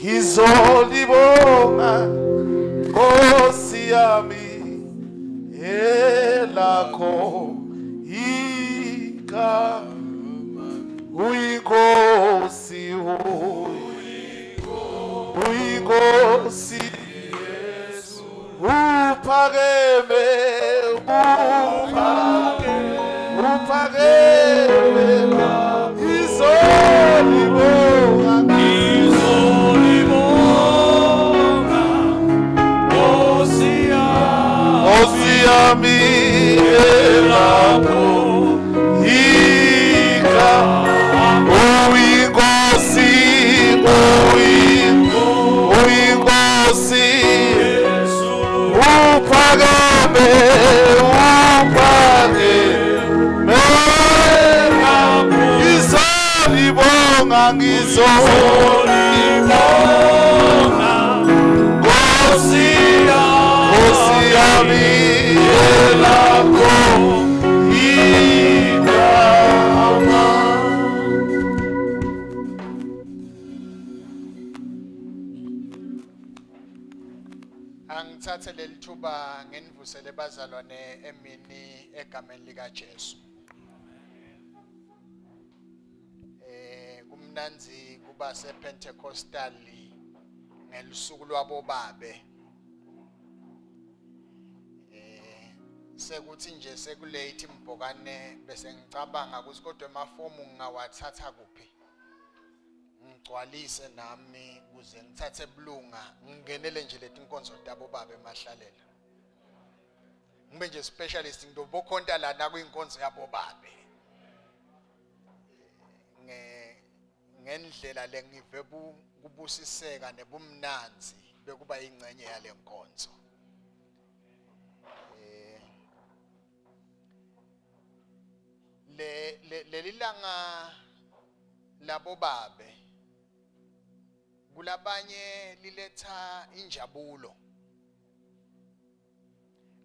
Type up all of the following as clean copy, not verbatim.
Ngizolibonga Nkosi yami elakho igama uyinkosi uyinkosi uphakeme uphakeme izolibonga Ngizolibonga Nkosi yami Nkosi yami elakho igama uyinkosi uyinkosi uphakeme uphakeme ngizolibonga ngizolibonga Nkosi Nkosi yami elakho igama. Angithathe leli thuba nginivusele bazalwane emini egameni likaJesu. Eh kumnanzi kuba sePentecostal ngelusuku lwabo babe. Eh sekuthi nje sekulate mbhokane bese ngicabanga ukuthi kodwa emafomu ngingawathatha kuphi. Ngigcwalise nami kuze ngithathe bulunga ngingenele nje letinkonzo tabo baba emahlalela. Ngibe nje specialist ngidobokhonta lana kwinkonzo yabo babe. Nge ngendlela lengive kubusiseka nebumnanzi bekuba ingcenye yalenkonzo. Eh le leli langa labobabe kulabanye liletha injabulo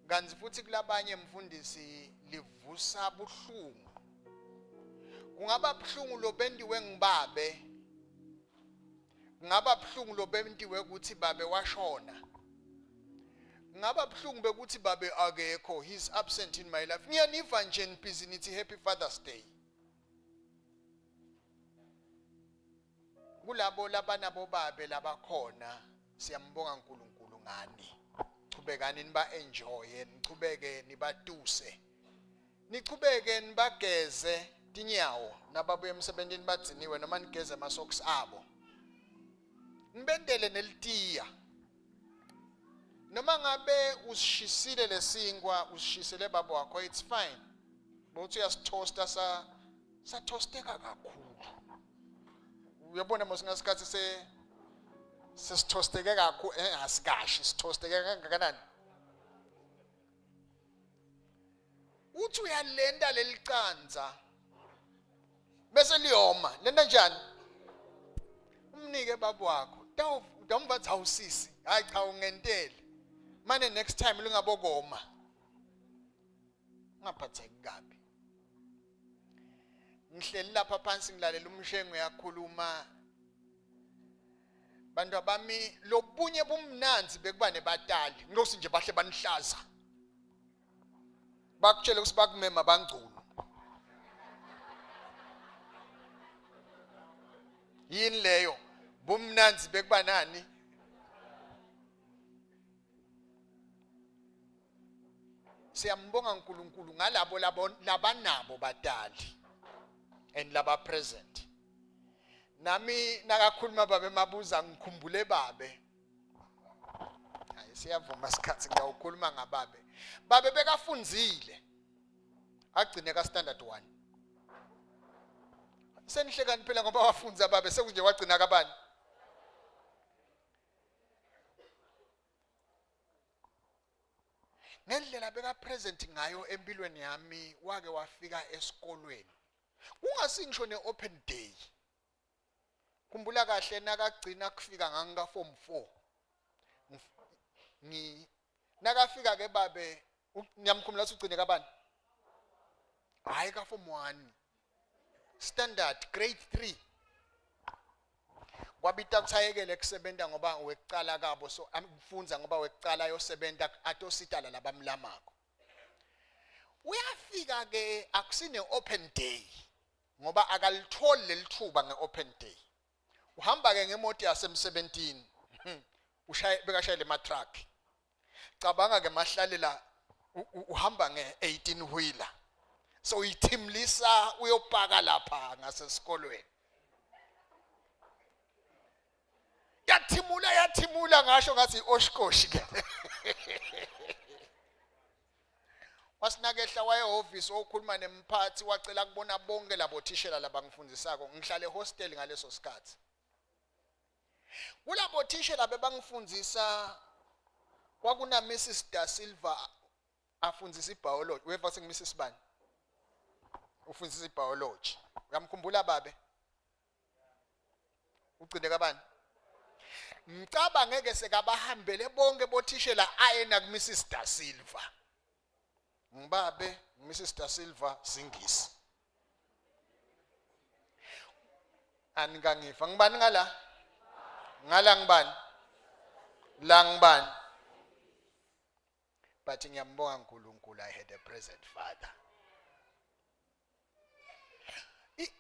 kanti futhi kulabanye mfundisi livusa buhlungu kungaba buhlungu lobendiwe ngibabe kungaba buhlungu lobentiwe ukuthi babe washona kungaba buhlungu bekuthi babe akekho he's absent in my life ngiyaniva nje nibhizi nithi happy father's day kulabo labanabo babe labakhona siyambonga uNkulunkulu ngani chubekani niba enjoye nichubeke nibatuse nichubeke nibageze tinyawo nababuya emsebentini badziniwe noma nigeze ama-socks abo nibentele nelitiya noma ngabe usishisile lesinkwa usishisele baba wakho it's fine bothi uyasithosta sa sathosteka kakhulu uyabona mos ngasikhathi se sesithosteke kakhulu eh asikashi sithosteke kangakanani uthi uyalenda lelicanza bese liyoma lenta njani umnike baba wakho tawumva athi awusisi hayi cha ungentele mane next time lingabokoma ungaphatheki kabi ngihleli lapha phansi ngilalela umshengu uyakhuluma bantu abami lobunye bumnanzi bekuba nebatali ngilokuthi nje bahle banihlaza bakutshele ukuthi bakumema bangcono yini leyo bumnanzi bekuba nani siyambonga uNkulunkulu ngalabo labo labanabo badali and laba present nami nakakhuluma babe mabuza ngikhumbule babe hayi siyavuma isikhathi ngiyawukhuluma ngababe babe bekafunzile agcine ka standard 1 senihlekani phela ngoba wafunza babe sekunje wagcina kabani ngendlela beka present ngayo empilweni yami wake wafika esikolweni kungasingisho ne open day khumbula kahle nakagcina kufika ngangika form 4 ngi nakafika ke babe ngiyamkhumbula ukuthi ugcine kabani hayi ka form 1 standard grade 3 Kwabita ukuthi ayekele kusebenta ngoba wekucala kabo so amfundza ngoba wekucala ayosebenta atositala labamlamako. Uyafika ke akusine open day ngoba akalitholi lelithuba ngeopen day. Uhamba ke ngemoto yasemsebentini. Ushaye bekashayele ema truck. Cabanga ke mahlalela uhamba nge-18 wheeler. So uyithimlisa uyopaka lapha ngasesikolweni. Yathimula yathimula ngasho ngathi ioshkoshi ke. Wasinakehla waye ehhovisi okhuluma nemphathi wacela kubona bonke labo thishela labangifundisako ngihlale hostel ngaleso sikhathi. Kulabo thishela bebangifundisa kwakuna Mrs Da Silva afundisa ibiology. Weva sengi Mrs bani? Ufundisa ibiology. Uyamkhumbula babe? Ugcine kabani? Ngicaba ngeke sekabahambele bonke bothishela aye na ku Mrs Da Silva. Ngibabe Mrs Da Silva singisi. Anikangifa ngibani ngala? Ngala ngibani? La ngibani? But ngiyambonga uNkulunkulu I had a present father.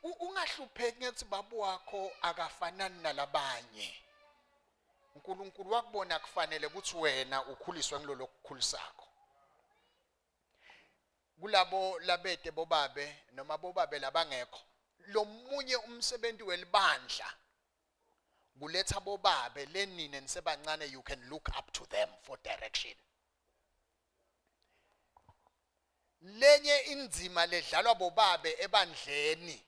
Ungahlupheki ngekuthi baba wakho akafanani nalabanye. uNkulunkulu wakubona kufanele ukuthi wena ukhuliswe ngilolo kukhulisako. Kulabo labete bobabe noma bobabe labangekho lomunye umsebenzi welibandla kuletha bobabe lenine nisebancane you can look up to them for direction. Lenye indzima ledlalwa bobabe ebandleni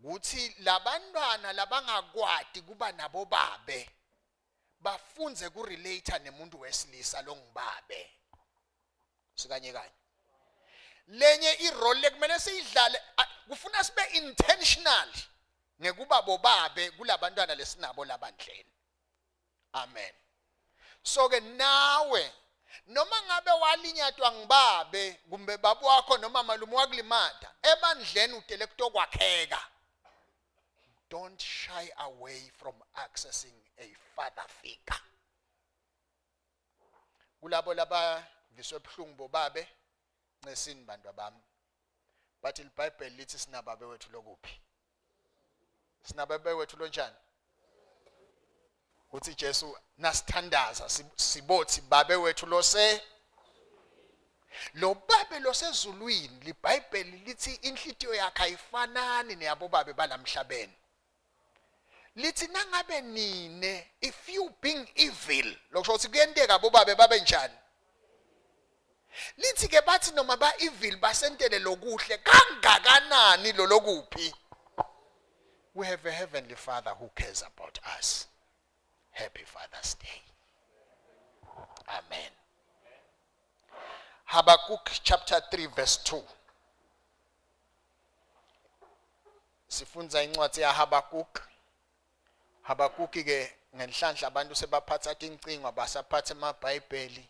kuthi labantwana labangakwati kuba nabo babe bafundze kurelate nemuntu wesilisa longibabe sikanye kanye lenye irole lekumele siyidlale kufuna sibe intentional ngekuba bobabe kulabantwana lesinabo labandleni. Amen. So ke nawe noma ngabe walinyatwa ngibabe kumbe baba wakho noma malume wakulimata ebandleni utele kutokwakheka. Don't shy away from accessing a father figure. Kulabo labaviswe buhlungu bobabe ncesini bantu bami. But iBhayibheli lithi sinababe wethu lokuphi? Sinababe wethu lonjani? Uthi Jesu nasithandaza sibothi babe wethu lose lo babe losezulwini liBhayibheli lithi inhlitiyo yakhe ayifanani neyabo babe balamhlabeni. Lithi nangabe nine if you being evil lokusho ukuthi kuyenteka bobabe babe njani lithi ke bathi noma ba evil basentele lokuhle kangakanani lolokuphi. We have a heavenly father who cares about us. Happy Father's Day. Amen. Habakkuk chapter 3 verse 2. Sifundza incwadi yaHabakuk. Habakuki ke ngenhlanhla abantu sebaphatha tincingo abasaphatha emabhayibheli.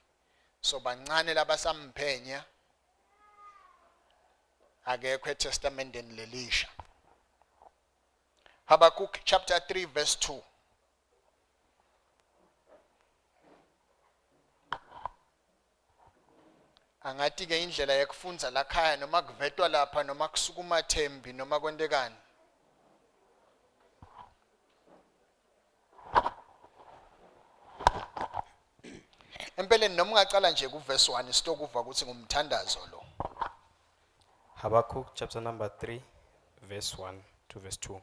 So bancane labasamphenya. Akekho eTestamenteni lelisha. Habakkuk chapter 3 verse 2. Angati ke indlela yekufundza lakhaya noma kuvetwa lapha noma kusukuma Thembi noma kwentekani. Empeleni noma ungacala nje kuverse 1 sitokuva ukuthi ngumthandazo lo. Habakkuk chapter number 3 verse 1 to verse 2.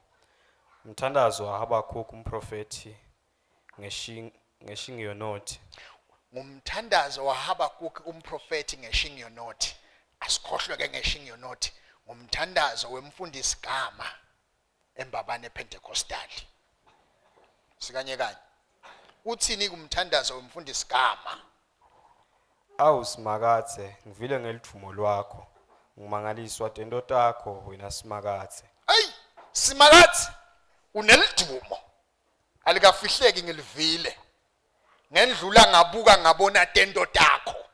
Umthandazo waHabakkuk umprofethi ngeshingiyonothi. Ngumthandazo waHabakkuk umprofethi ngeshingiyonothi. Asikhohlwe ke ngeshingiyonothi. Ngumthandazo wemfundisi gama eMbabane Pentecostal. Sikanye kanye. Uthini kumthandazo wemfundisi gama? Awu Simakadze, ngivile ngelidvumo lwakho. Ngimangaliswa tento takho wena Simakadze. Hey, Simakadze unelidumo. Alikafihleki ngilivile. Ngendlula ngabuka ngabona tento takho.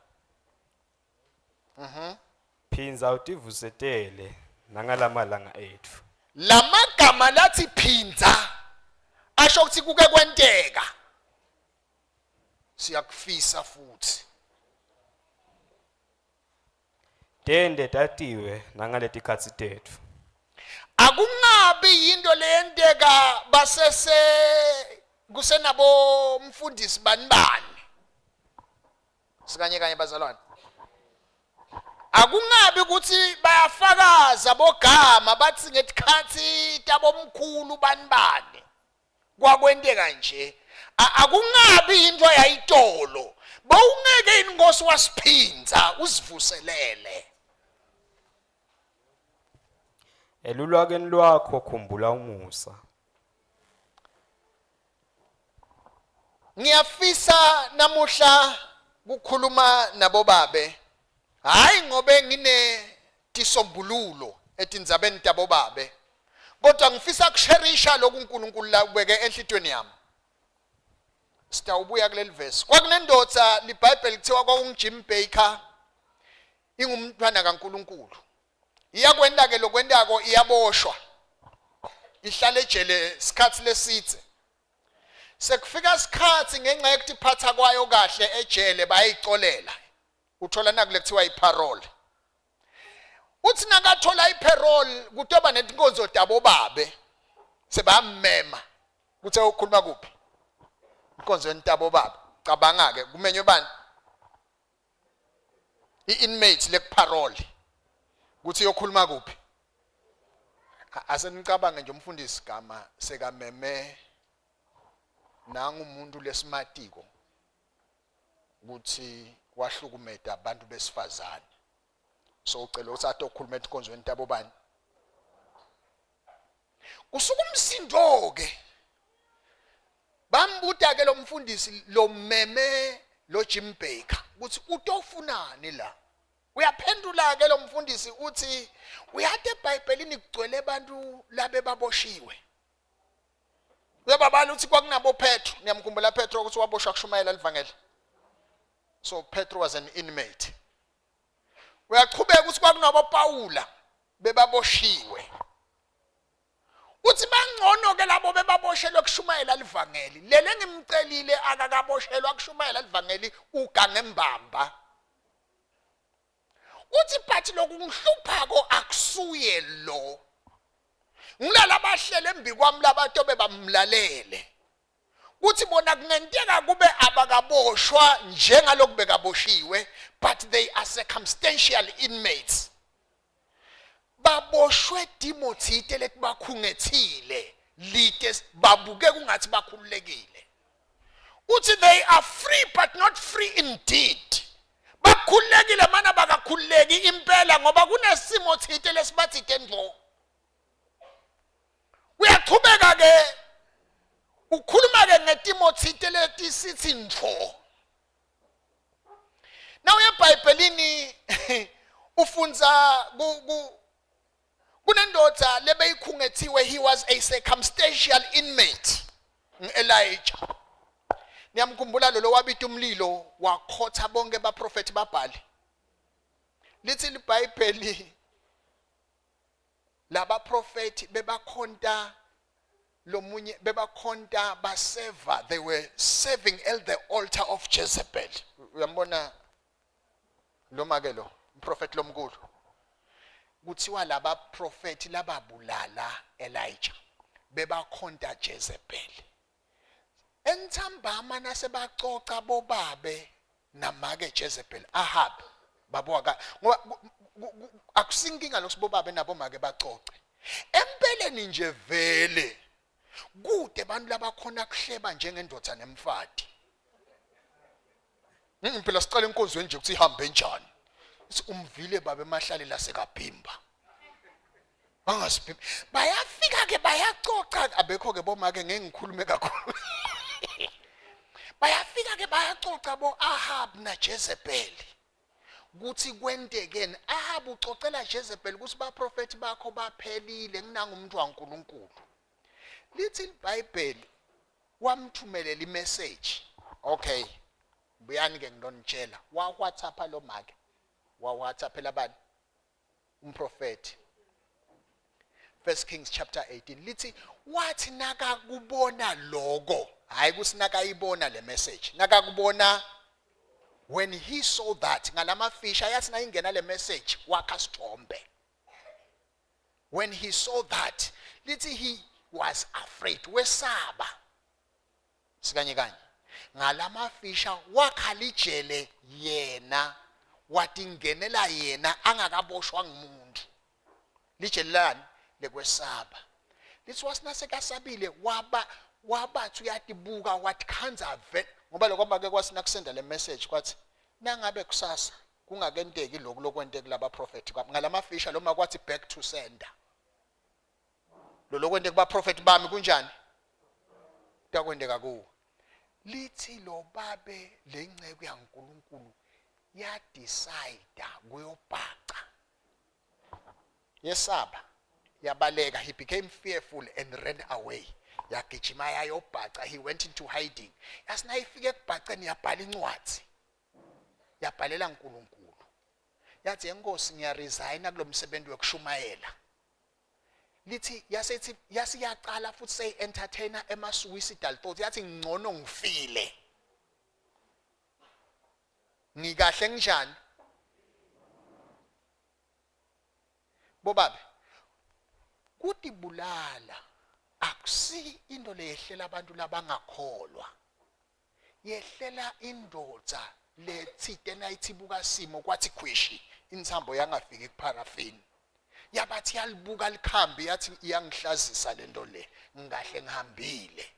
Phindza utivusetele nangalamalanga etfu. Lamagama lathi phindza Asho ukuthi kuke kwenteka. Siyakufisa futhi. Tente tatiwe nangaletikhatsi tetfu. Akungabi yinto leyenteka basese kusenabo mfundisi bani bani. Sikanye kanye bazalwane. Akungabi ukuthi bayafakaza bogama bathi ngetikhatsi tabomkhulu bani bani. Kwakwenteka nje. Akungabi into yayitolo. Bowungeke inkosi wasiphinza usivuselele. Elulwakeni lwakho khumbula umusa. Ngiyafisa namuhla kukhuluma nabobabe. Hayi ngobe ngine tisombululo etindzabeni tabobabe. Kodwa ngifisa kusherisha lokhu uNkulunkulu la ubeke enhlitweni yami. Sitawubuya kuleli verse. Kwakunendoda liBhayibheli kuthiwa kwakunguJim Baker ingumntwana kaNkulunkulu. Iyakwenta ke lokwentako iyaboshwa. Ihlale ejele isikhathi lesidze. Sekufika isikhathi ngenxa yokutiphatha kwayo kahle ejele bayayicolela. Uthola nakule kuthiwa iparole. Uthi nakathola iparole kutoba netinkonzo tabo babe sebammema kuthe ukhuluma kuphi inkonzo yentabo baba cabanga ke kumenywe bani i-inmate lekuparole ukuthi iyokhuluma kuphi asenicabange nje umfundisi gama sekameme nangu umuntu lesimatiko ukuthi wahlukumeta abantu besifazane so ucela ukuthi atokhuluma enkonzweni tabo bani kusuka umsindo ke bambuta ke lo mfundisi lo meme lo Jim Baker ukuthi utofunani la uyaphendula ke lo mfundisi uthi uyade eBhayibhelini kugcwele abantu labe baboshiwe uyababala uthi kwakunabo Petro niyamkhumbula Petro ukuthi waboshwa kushumayela livangeli so Petro was an inmate uyachubeka ukuthi kwakunabo Pawula bebaboshiwe uthi bangcono ke labo bebaboshelwe kushumayela livangeli lele ngimcelile akakaboshelwa kushumayela livangeli ugange mbamba uthi but lokungihluphako akusuye lo ngilala bahlele embikwami labatobe bamlalele kuthi bona kungenteka kube abakaboshwa njengalokhu bekaboshiwe but they are circumstantial inmates baboshwe timo thite letibakhungethile lite babuke kungathi bakhululekile uthi they are free but not free indeed bakhululekile mana bakakhululeki impela ngoba kunesimo thite lesibathite ndvo uyachubeka ke ukhuluma ke ngetimo thite letisithi ndvo Nawuye eBhayibhelini ufunza kunendoda lebeyikhungethiwe he was a circumstantial inmate ngu-Elijah niyamkhumbula lolo wabita umlilo wakhotha bonke baprofethi babhali lithi libhayibheli labaprofethi bebakhonta lomunye bebakhonta baseva they were serving at the altar of Jezebel uyambona lo make lo umprofeti lomkhulu kuthiwa laba profeti lababulala Elijah bebakhonta Jezebel Entsambama nasebacoca bobabe namake Jezebel Ahab babuka ngoba akusinkinga lokusibobabe nabomake bacoce empeleni nje vele kude abantu labakhona kuhleba njengendoda nemfati phela sicela enkonzweni nje ukuthi ihambe njani umvile baba emahlale lasekabhimba bangasibhimbi bayafika ke bayacoca abekho ke bomake ngeke ngikhulume kakhulu bayafika ke bayacoca bo Ahab na Jezebel kuthi kwentekeni Ahab ucocela Jezebel ukuthi baprofeti bakho baphelile nginanga umuntu waNkulunkulu lithi iBhayibheli wamthumelela imessage okay buyani ke ngilonitshela wa WhatsApp lo make wa WhatsApp bani umprofeti. First Kings chapter 18 lithi wathi nakakubona lokho, hayi kuthi nakayibona le message, nakakubona, when he saw that ngalamafisha, yathi nayingena le message wakha sithombe. When he saw that, lithi he was afraid, wesaba sikanye kanye ngalamafisha, wakha lijele yena, watingenela yena angakaboshwa ngumuntu. Lijele lani? Lekwesaba. Lithi wasinasekasabile, waba wabathi uyatibuka, watikhandza vele, ngoba lokho make kwasina kusenda le message, kwathi nangabe kusasa kungakenteki lokhu lokwente kulaba prophet ngalamafisha, loma kwathi back to sender, lo lokwente kuba prophet bami kunjani kutakwenteka kuwo. Lithi lo babe lenceke yaNkuluNkulu ya decide kuyobhaca, yesaba, yabaleka. He became fearful and ran away, yagijima yayobhaca. He went into hiding. Yasinayifika ekubhaceni, yabhala incwadi, yabhalela uNkulunkulu, yathi, "Enkosi, ngiyaresigna kulomsebenzi wekushumayela." Lithi yasethi yasiyaqala futhi say entertainer ema suicidal thoughts, yathi ngcono ngifile, ngikahle nginjani. Bobabe, kutibulala akusi into leyehlela abantu labangakholwa, yehlela indoda lethite nayithibuka simo kwathi khwishi intsambo yangafiki kupharafini, yabathi yalibuka likhambi, yathi iyangihlazisa lento le, ngikahle ngihambile.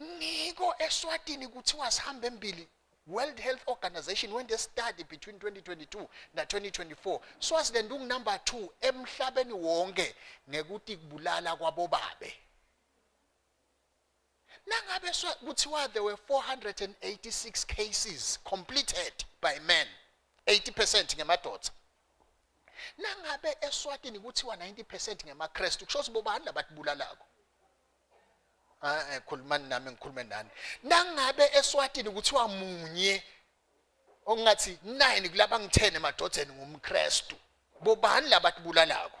Ngiko eSwatini kuthiwa sihambe embili. World Health Organization went a study between 2022 na 2024, Swaziland ungu-number 2 emhlabeni wonke ngekuthi kubulala kwabobabe. Nangabe kuthiwa there were 486 cases completed by men, 80% ngemadoda. Nangabe eSwatini kuthiwa 90% ngemaKristu, kusho ukuthi bobani labatibulalalako? Ah, khulumani nami, ngikhulume nani. Nangabe eSwatini kuthiwa munye ongathi 9 kulaba ngithene emadodeni ngumKristu, bobani labatibulalako?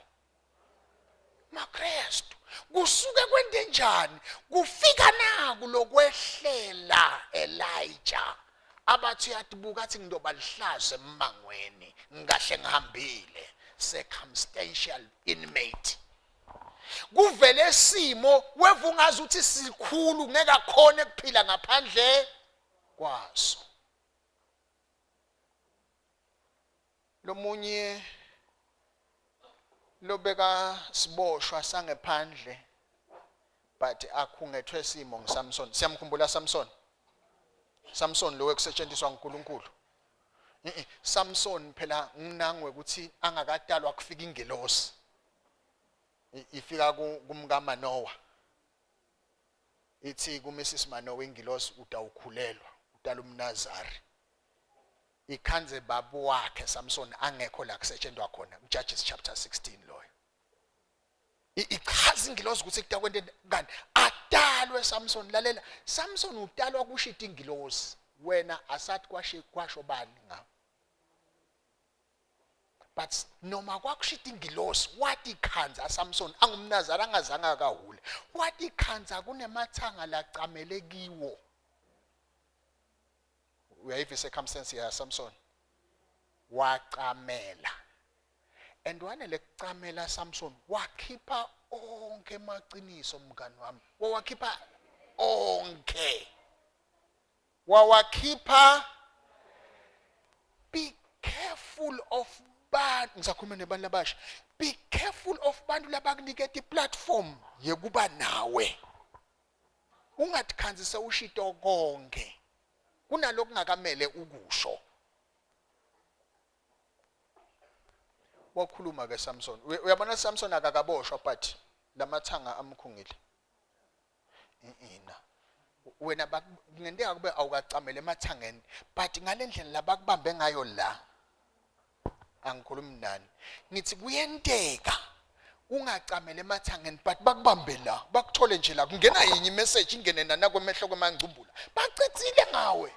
MaKristu. Kusuke kwente njani? Kufika naku lokwehlela Elijah, abathi uyatibuka, athi ngidoba lihlazo emangweni, ngikahle ngihambile. Circumstantial inmate. Kuvele isimo weva ungazi ukuthi sikhulu, ngeke akhone kuphila ngaphandle kwaso. Lomunye lobeka siboshwa sangephandle but akhungethwe simo ngiSamson. Siyamkhumbula Samson, Samson lo wekusetshenziswa nguNkulunkulu. Samson phela nginangwe ukuthi angakatalwa kufika ingelosi, ifika kumka Manoah, ithi ku Mrs Manoah ingilosi, utawukhulelwa, utala umNazari. Ikhanze babu wakhe Samson angekho la kusetshenzwa khona, Judges chapter 16 loyo. Ichaza ingilosi ukuthi kutakwente kanti atalwe Samson. Lalela, Samson utalwa kushita ingilosi, wena asathi kwasho kwasho bani ngawo, but noma kwakushita ingilosi, wathi khanza Samson angumnazara, angazange akahule, wathi khanza kunemathanga lacamele kiwo. Uyayiva circumstance ya Samson, wacamela and wanele kucamela Samson, wakhipha onke emaqiniso. Mngani wami, wawakhipha onke, wawakhipha. Be careful of bantu, ngisakhuluma nebantu labasha, be careful of bantu labakuniketa iplatform yekuba nawe, ungatikhanzise ushito konke, kunalokungakamele ukusho. Wakhuluma ke Samson. Uyabona, Samson akakaboshwa but lamathanga amkhungile. Ina wena, kungenteka kube awukacamele emathangeni, but ngalendlela labakubambe ngayo la, angikhulumi nani, ngithi kuyenteka ungacamele emathangeni but bakubambe la, bakuthole nje la, kungena yinye imessage, ingene nana kwemehlo kwemangcumbula, bacedzile ngawe.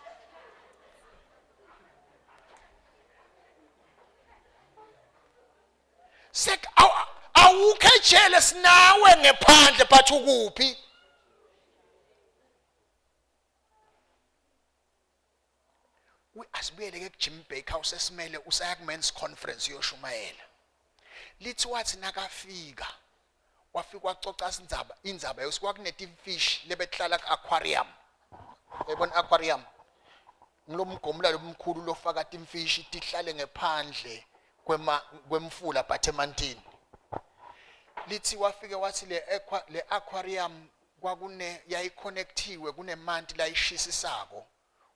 Sek awukho ejele sinawe ngephandle but ukuphi? Asibuyele ke kuJim Baker usesimele usaya ku men's conference uyoshumayela. Lithi wathi nakafika wafika wacoca indzaba indzaba yokuthi kwakunetimfishi lebehlala ku-aquarium. Uyayibona aquarium? Ngilomgomula lomkhulu lofaka timfishi tihlale ngephandle kwema kwemfula but emantini. Lithi wafike wathi le le aquarium kwakune yayiconnectiwe kunemanti layishisisako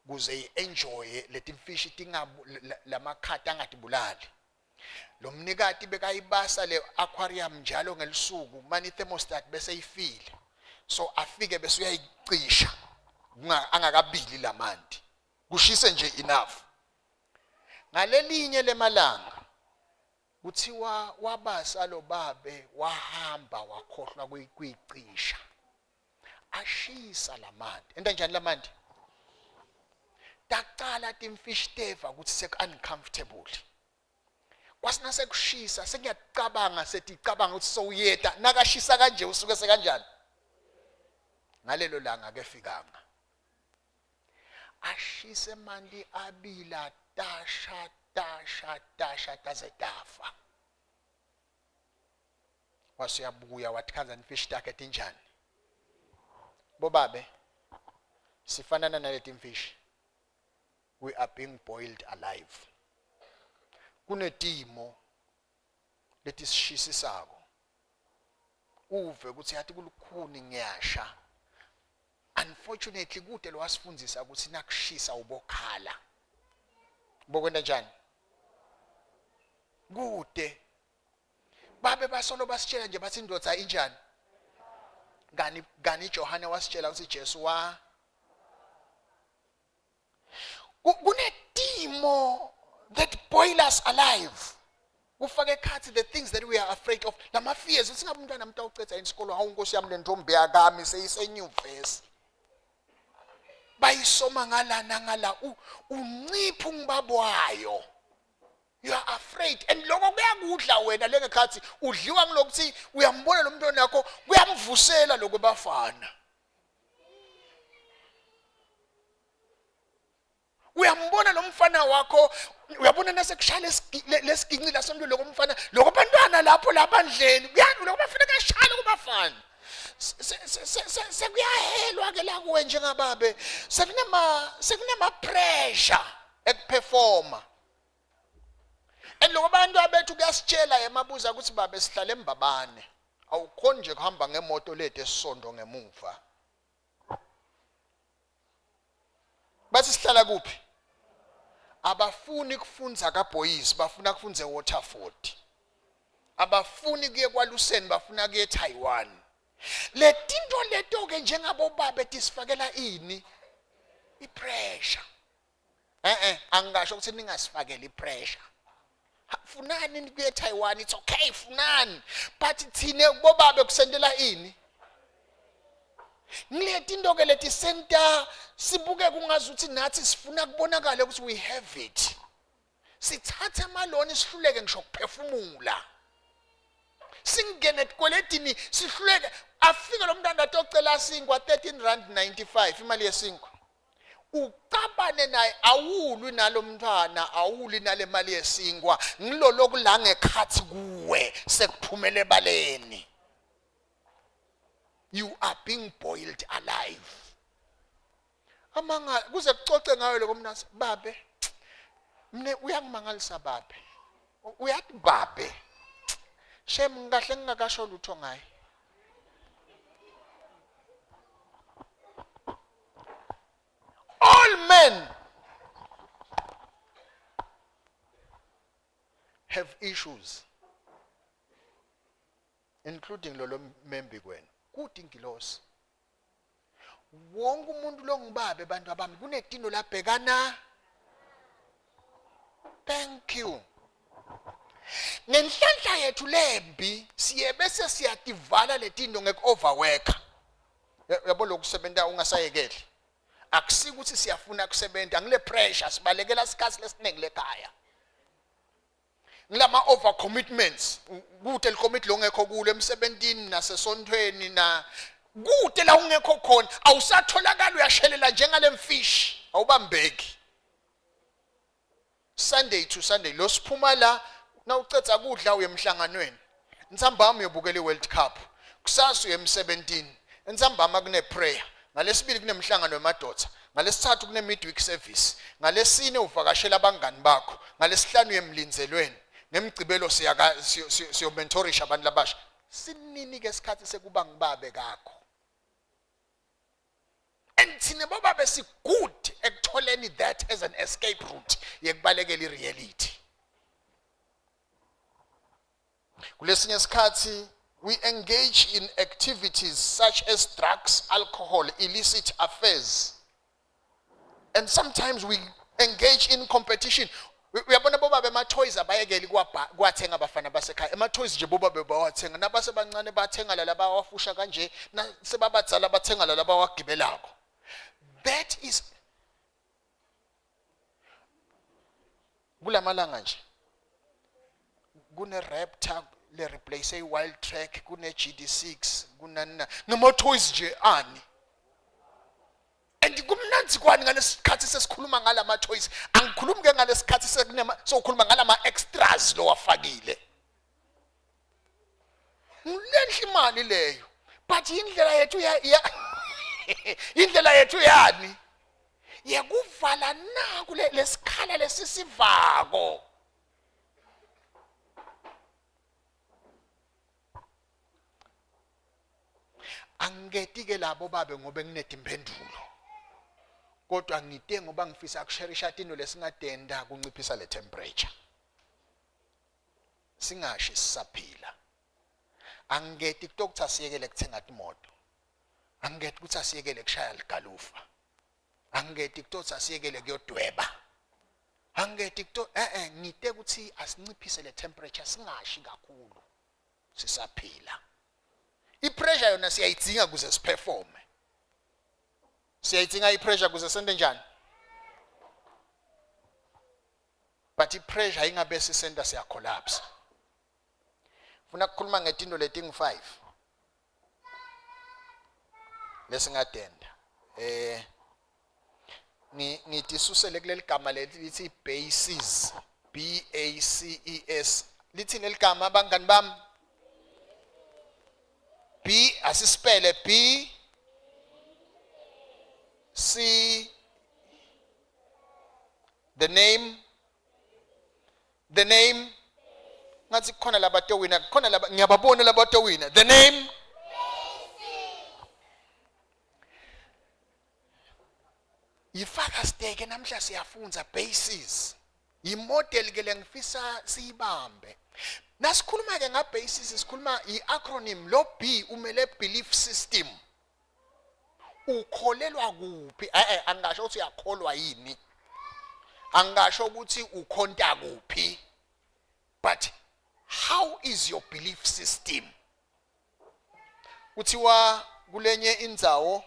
kuze i-enjoye letimfishi tingabu lamakhata angatibulali. Lo mnikati bekayibasa le aquarium njalo ngelisuku mani thermostat bese ifile. So afike bese uyayicisha angakabili lamanti. Kushise nje enough. Ngalelinye lemalanga kuthiwa wabasa lo babe wahamba wakhohlwa kuyicisha. Ashisa lamanti. Enta njani lamanti? Tacala timfishi teva ukuthi seku uncomfortable. Kwasina sekushisa sengiyacabanga seticabanga ukuthi sowuyeta nakashisa kanje usuke sekanjani. Ngalelo langa ke fikanga. Ashise emanti abila tasha tasha tasha taze tafa. Wase uyabuya wathi khanza nifishi takhe tinjani. Bobabe sifanana naleti mfishi. We are being boiled alive. Kunetimo letisishisisako. Uve ukuthi yathi kulukhuni ngiyasha. Unfortunately kude lowasifundzisa ukuthi nakushisa ubokhala. Bokwenta njani? Kude babe basolo basitshela nje bathi indoda injani kani kani Johane wasitshela ukuthi Jesu wa kunetimo that boil us alive kufaka ekhathi the things that we are afraid of lama fears singabe umntwana umuntu awucetha isikolo hawu nkosi yami le ntombi yakami seyisenyuvesi bayisoma ngala nangala uncipha ungibabwayo You are afraid and lokho kuyakudla wena lengekhathi udliwa ngilokuthi uyambona lo mntwana wakho kuyamvusela lokho bafana. Uyambona lo mfana wakho uyabona nasekushaya lesiginci lasonto lokho mfana lokho bantwana lapho labandleni kuyani lokho bafuna kuyashaya kubafana. Sekuyahelwa ke la kuwe njengababe sekunema sekunema pressure ekuperforma And lokho abantu abethu kuyasitshela emabuza ukuthi babe sihlale embabane. Awukhoni nje kuhamba ngemoto lethu esisondo ngemuva. Bathi sihlala kuphi? Abafuni kufunza kaBoys, bafuna kufunza eWaterford. Abafuni kuye kwaluseni, bafuna kuye eTaiwan. Letinto leto ke njengabobaba tisifakela ini? Ipressure. Eh eh angingasho ukuthi ningasifakele ipressure. Funani kuye Taiwan it's okay funani but thine bobabe kusentela ini? Ngileti into ke leti senta sibuke kungazuthi nathi sifuna kubonakale ukuthi we have it. Sithathe amaloni sihluleke ngisho kuphefumula. Singene etikweletini sihluleke afike lo mntwana atocela sinkwa 13 rand 95 imali yesinkwa. Ucabane naye awulwi nalomntwana awulwi nale mali yesinkwa ngilolo kula ngekhathi kuwe sekuphumele ebaleni. You are being boiled alive. Amanga kuze kucoce ngayo lokho mnasi babe. Mne uyangimangalisa babe. Uyathi babe. Shem ngikahle ngingakasho lutho ngaye. All men have issues including lolo membi kwenu kude ingilosi wonke umuntu longibabe abantu abami kunetino labhekana thank you ngenhlanhla yethu lembi siye bese siyativala letinto ngek-overworker uyabo lokhu sebenza ungasayekeli akusiko ukuthi siyafuna kusebenza ngile pressure sibalekela isikhathi lesiningi lekhaya. Ngilama over commitments kute likomiti longekho kulo emsebentini nasesontweni na kute la ungekho khona awusatholakali uyashelela njengalemfishi awubambeki. Sunday to Sunday lo siphuma la nawucedza kudla uye emhlanganweni ntsambama uyobukela i-World Cup kusasa uye emsebentini entsambama kune prayer ngalesibili kunemhlangano wemadoda ngalesithathu kune midweek service ngalesine uvakashela abangani bakho ngalesihlanu uye emlindzelweni ngemgcibelo siyaka siyomentorisha abantu labasha sinini ke isikhathi sekuba ngibabe kakho and thina bobabe si-good ekutholeni that as an escape route yekubalekela i-reality kulesinye isikhathi we engage in activities such as drugs alcohol illicit affairs and sometimes we engage in competition uyabona bobaba ema-toys abayekeli kuwathenga abafana basekhaya ema-toys nje bobabe bawathenga nabasebancane bathenga lala bawafusha kanje nasebabadzala bathenga lala bawagibelako that is kulamalanga nje kune-raptor le replace i-wild track kune-gd6 kunani ngama-toys nje ani and kumnandzi kwani ngalesikhathi sesikhuluma ngalama toys angikhulumi ke ngalesikhathi sekunema sokhuluma ngalama extras lowafakile lenhle imali leyo but indlela yethu ya indlela yethu yani yekuvala naku lesikhala lesisivako angiketi ke labo babe ngobe nginetimphendulo kodwa ngite ngoba ngifisa kusherisha tinto lesingadenda kunciphisa le temperature singashi sisaphila angiketi kutokuthi asiyekele kuthenga timoto angiketi ukuthi asiyekele kushaya ligalufa angiketi kutothi asiyekele kuyodweba angiketi kuto eh eh ngite ukuthi asinciphise le temperature singashi kakhulu sisaphila ipressure yona siyayidzinga kuze siperforme siyayidzinga ipressure kuze sente njani but ipressure ingabe sisenta siyacollapse funa ukukhuluma ngetinto letingu-5 lesingadenda eh ngidisusele kuleli gama leli lithi bases B A C E S lithi leli gama abangani bami B asispele B C the name the name ngathi kukhona labatowina kukhona laba ngiyababona labatowina the name yi-Father's Day ke namhla siyafunza basis yimodel ke lengifisa siyibambe nasikhuluma ke nga-basis sikhuluma i-acronym lo B umele belief system ukholelwa kuphi eh eh angisho ukuthi uyakholwa yini angisho ukuthi ukhonta kuphi but how is your belief system kuthiwa kulenye indzawo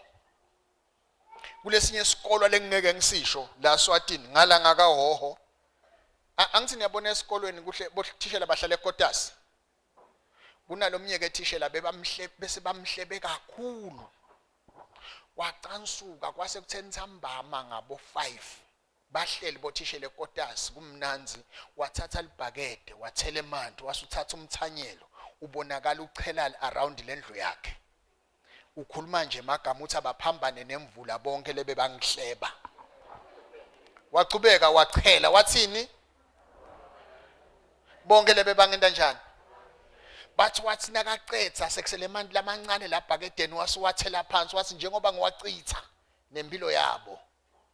kulesinye isikolo lengingeke ngisisho la Swatini ngala ngakahoho angithi niyabona esikolweni kuhle bothishela bahlala ekotasi kunalomnyeke thishela bebamhle bese bamhlebe kakhulu wacansuka kwase kutheni thambama ngabo 5 bahleli bothishela ekotasi kumnanzi wathatha libhakede wathela emanti wasuthatha umthanyelo ubonakala uchela around lendlu yakhe ukhuluma nje magama uthi abaphambane nemvula bonke lebe bangihleba wachubeka wachela wathini bonke lebe bangenta njani bathi wathi nakacetha sekusele emanti lamancane labhakedeni wasuwathela phansi wathi njengoba ngiwacitha nempilo yabo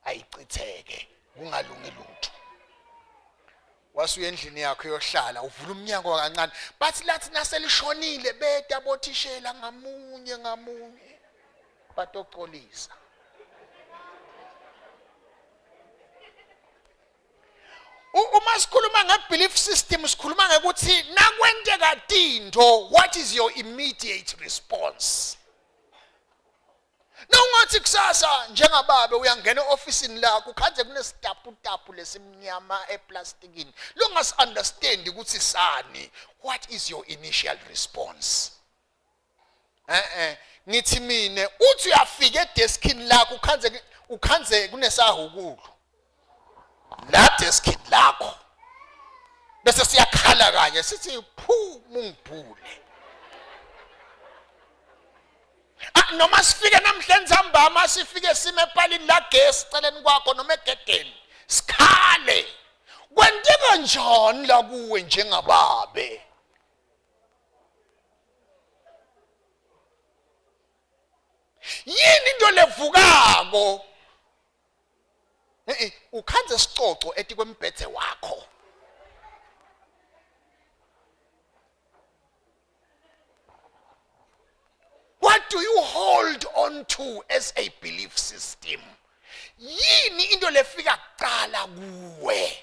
ayichitheke kungalungi lutho wasuya endlini yakho yohlala uvula umnyango kancane bathi lathi naselishonile beta bothishela ngamunye ngamunye batocolisa uma sikhuluma nge-belief system sikhuluma ngekuthi nakwenteka tinto what is your immediate response nawungathi Uthi kusasa njengababe uyangena eofisini lakho ukhandze kunesitaputapu lesimnyama eplastikini longasi understand ukuthi sani. What is your initial response? Eh eh ngithi mina uthi uyafika edeskini lakho ukhandze ukhandze kunesahukulu la deskini lakho bese siyakhala kanye sithi phu mungibhule. Ah, noma sifike namhla entsambama sifike sime epalini lagesi celeni kwakho noma egedeni sikhale kwenteka njani la kuwe njengababe yini into levukako eh ukhandze sicoco etikwembhedze wakho What do you hold on to as a belief system? Yini into lefika kuqala kuwe?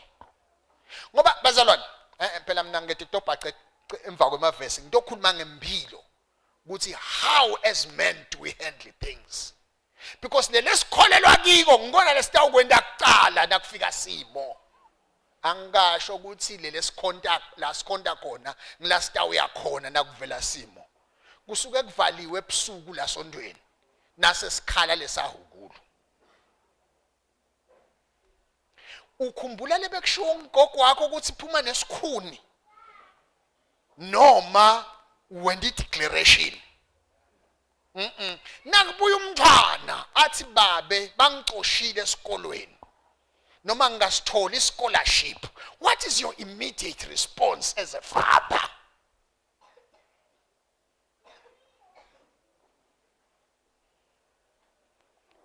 Ngoba bazalwane, eh, eh phela mina ngithi kutobhace emva kwemavesi ngitokhuluma ngempilo ukuthi how as men do we handle things? Because lelesikholelwa kiko ngikona lesitawukwenta kuqala nakufika simo. Angikasho ukuthi leli sikhonta la sikhonta khona ngila sitawuya khona nakuvela simo. Kusuke kuvaliwe ebusuku la sontweni nase sikhala lesahukulu. Ukhumbula lebekushiwo ugogo wakho ukuthi phuma nesikhuni noma wenda i-declaration. Mhm. Nakubuya umntwana athi babe bangicoshile esikolweni. Noma ngingasitholi scholarship. What is your immediate response as a father?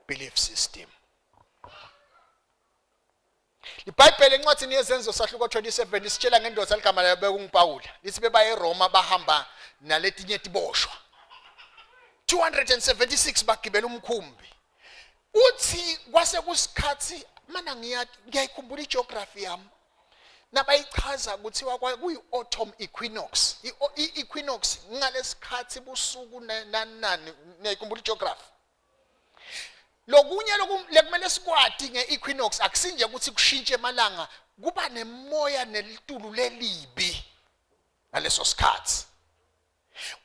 Belief system. IBhayibheli encwadini yeZenzo sahluko 27 lisitshela ngendoda ligama layo bekunguPawula. Lithi bebaye eRoma bahamba naletinye tiboshwa. 276 bagibela umkhumbi. Uthi kwase kusikhathi mana ngiyayikhumbula igeography yami. Nabayichaza kuthiwa kuyi-autumn equinox. I-equinox ngalesikhathi busuku nani nani niyayikhumbula igeography. Lokunye lekumele sikwati nge-equinox akusinje ukuthi kushintshe emalanga kuba nemoya nelitulu lelibi ngaleso sikhathi.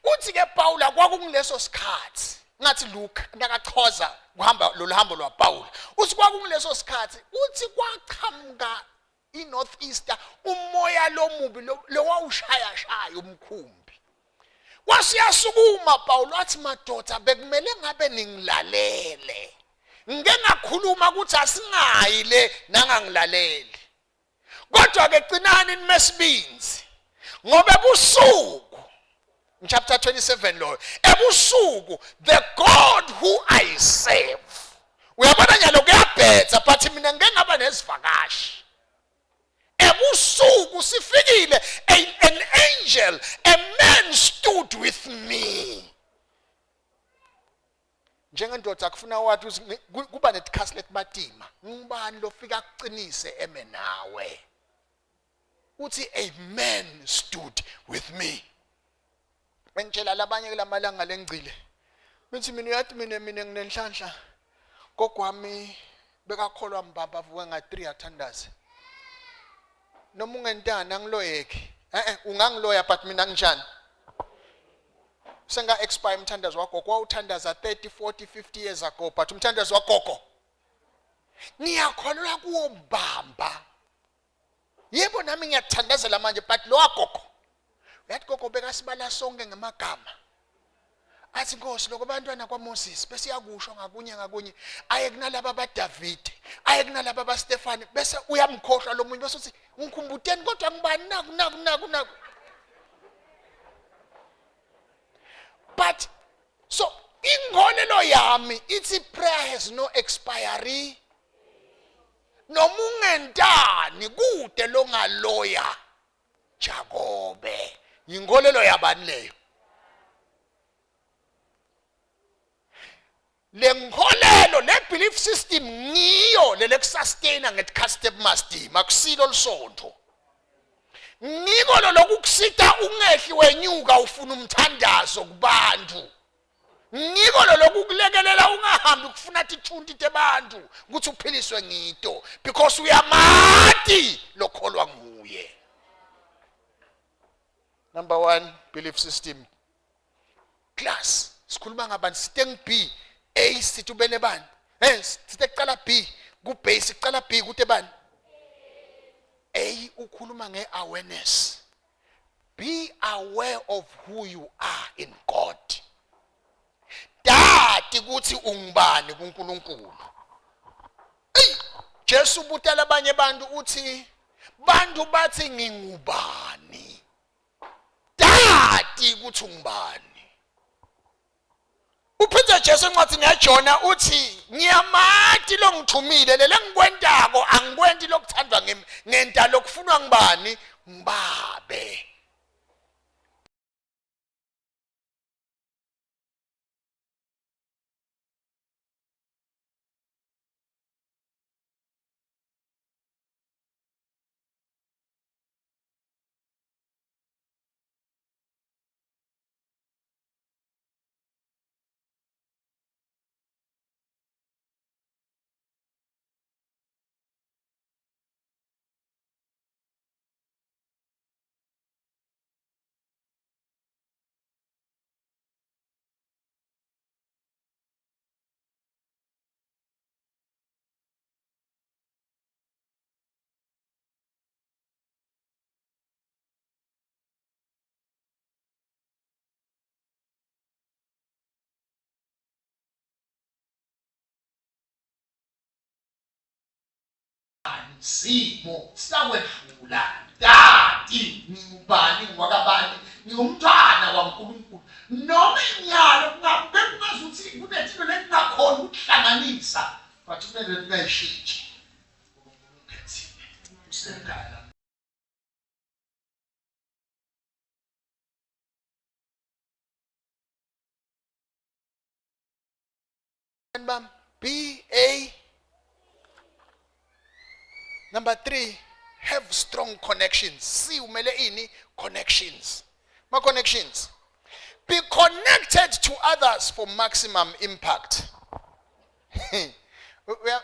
Uthi ke Paula kwakunguleso sikhathi ngathi Luke nakachoza kuhamba lolu hambo lwaPaula uthi kwakunguleso sikhathi uthi kwaqhamuka iNorth Easter umoya lomubi lowawushaya shaya umkhumbi wasiyasukuma Paul wathi madoda bekumele ngabe ningilalele ngike ngakhuluma ukuthi asingayi le nangangilaleli kodwa ke qinani nimesibinzi ngoba ebusuku chapter 27 loyo ebusuku the God who I serve uyabona nyalo kuyabhetha but mina ngike ngaba nezivakashi ebusuku sifikile an angel a man stood with me njengendoda akufuna wathi kuba netikhasi letimatima ngubani lofika akuqinise eme nawe uthi a man stood with me bengitshela labanye kulamalanga lengcile mithi mina uyathi mina mina nginenhlanhla gogwami bekakholwa mbamba avuke nga-3 athandaze noma ungentani angiloyeki eh ungangiloya but mina nginjani senga expire umthandazo wagogo wawuthandaza 30 40 50 years ago but umthandazo wagogo ngiyakholelwa kuwo bamba yebo nami ngiyakuthandazela manje but lo wagogo uyathi gogo bekasibala sonke ngamagama athi nkosi lokho abantwana kwaMoses bese yakusho ngakunye ngakunye aye kunalaba baDavide aye kunalaba baStefani bese uyamkhohlwa lo munye bese uthi ngikhumbuteni kodwa ngibani naku naku naku naku but so inkolelo yami ithi prayer has no expiry noma ungentani kude longaloya Jakobe yinkolelo yabani leyo le nkolelo le belief system ngiyo lele kusustaina ngetikhathi tebumastima akusilo lisontho ngiko lo lokukusita ungehli wenyuka ufuna umthandazo kubantu ngiko lo lokukulekelela ungahambi kufuna tithunti tebantu ukuthi uphiliswe ngito because uyamati lokholwa nguye. Number 1, belief system. Class, sikhuluma ngabani? Siteng B, A sithi ubene bani? Sithe kuqala B, ku base kuqala B kute bani? A ukhuluma ngeawareness. Be aware of who you are in God. Dati ukuthi ungubani kuNkulunkulu. Ey, Jesu ubuta labanye abantu uthi bantu bathi ngingubani? Dati ukuthi ungubani. Uphinde Jesu encwadini yaJona uthi ngiyamati longithumile lele ngikwentako angikwenti lokuthandwa ngimi ngenta lokufunwa ngibani ngibabe. Simo sitakwedlula dati ngingubani ngwakabani ngingumntwana waNkulunkulu noma inyalo kungabe kungazuthi kunetinto lekungakhona ukuhlanganisa but kumele kungayishintshi uNkulunkulu ukhethile usemkhaya. Bam B A. Number 3, have strong connections. C umele ini? Connections. Ma connections. Be connected to others for maximum impact.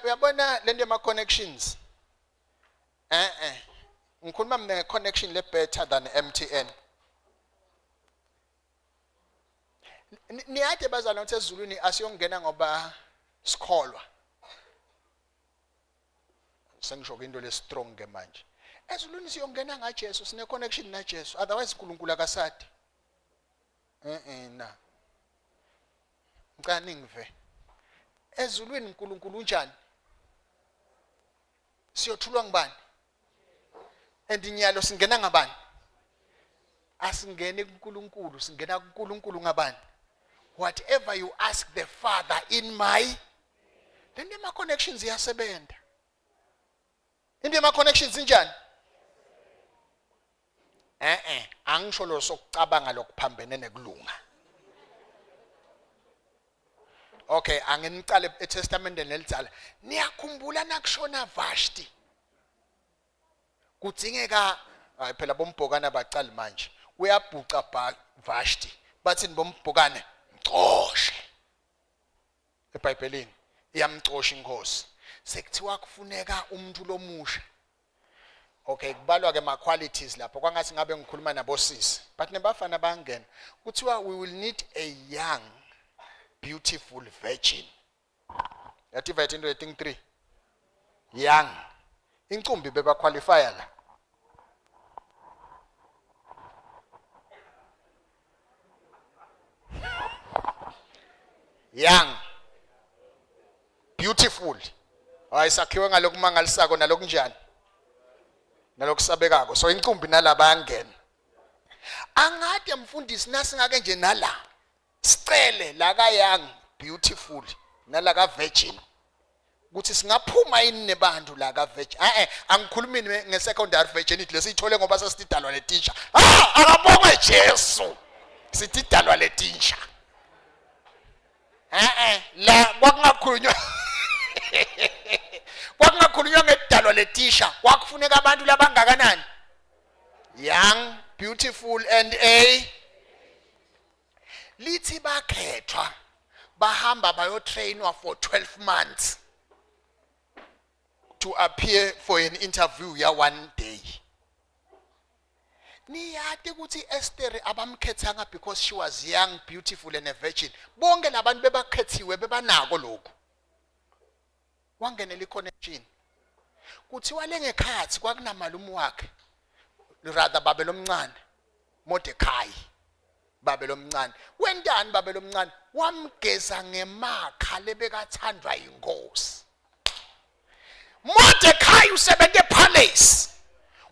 Uyabona lento yama connections? Eh eh. Ngikhuluma mina nge connection le better than MTN. Niyade bazalwane ukuthi ezulwini asiyongena ngoba sikholwa. Sengisho into le strong ke manje. Ezulwini siyongena ngaJesu, sine connection naJesu, otherwise uNkulunkulu akasadi. Eh eh na. Ngicela ningive. Ezulwini uNkulunkulu unjani? Siyothulwa ngubani? And nyalo singena ngabani? Asingeni kuNkulunkulu, singena kuNkulunkulu ngabani? Whatever you ask the Father in my lento ema connections iyasebenza. Into ema connections injani? Eh eh, angisho lo sokucabanga lokuphambene nekulunga. Okay, anginicale eTestamenteni lelidzala. Niyakhumbula nakushona Vashti. Kudzingeka hayi phela bombhokana bacali manje. Uyabhuca Vashti. Bathini bombhokane? Mcoshe. EBhayibhelini iyamcosha inkosi. Sekuthiwa kufuneka umuntu lomusha. Okay, kubalwa ke ma qualities lapho kwangathi ngabe ngikhuluma nabosisi but nebafana bayangena. Kuthiwa we will need a young beautiful virgin. Yativa into ye thing 3. Young. Incumbi beba qualify la. Young. Beautiful. Hayi sakhiwe ngalokumangalisako nalokunjani? Nalokusabekako. So incumbi nalaba yangena. Angade mfundisi nasingake nje nala. Sicele la ka young beautiful nala ka virgin. Ukuthi singaphuma yini nebantu la ka virgin. Eh eh angikhulumi nge secondary virginity lesiyithole ngoba sesidalwa letintsha. Ah akabongwe Jesu. Sididalwa letintsha. Eh eh la kwakungakhulunywa kwakungakhulunywa ngedalwa letisha kwakufuneka abantu labangakanani young beautiful and a lithi bakhethwa. Bahamba bayotrainwa for 12 months to appear for an interview ya one day. Niyati ukuthi Esther abamkhethanga because she was young, beautiful and a virgin. Bonke labantu bebakhethiwe bebanako lokhu. Wangenela iconnection. Kuthiwa lengekhathi kwakunamalume wakhe rather babe lomncane Mordecai babe lomncane wentani babe lomncane wamgeza ngemakha lebekathandwa yinkosi Mordecai usebenza epalace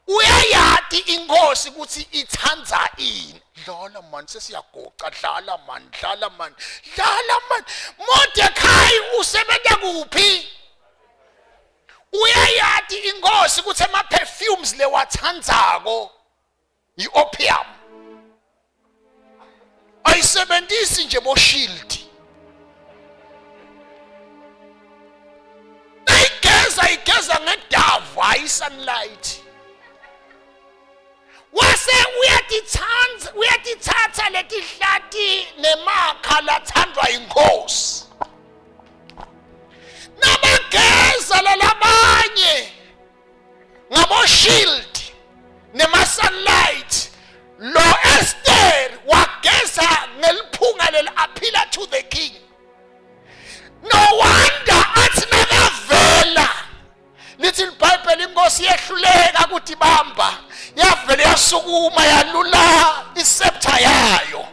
uyayati inkosi ukuthi ithanda ini dlala man sesiyagoca dlala man dlala man dlala man Mordecai usebenza kuphi uyayati inkosi ukuthi ama perfumes lewathandzako i-opium ayisebenzisi nje bo shield ayigeza igeza ngedavu hayi sunlight wase uyatithandza uyatithatha letihlati nemakha lathandwa inkosi nabageza lalabanye ngabo shield nema sunlight lo Esther wageza ngeliphunga leli aphila to the king no wonder athi nakavela lithi iBhayibheli inkosi yehluleka ukuthi bamba yavele yasukuma yalula iseptha yayo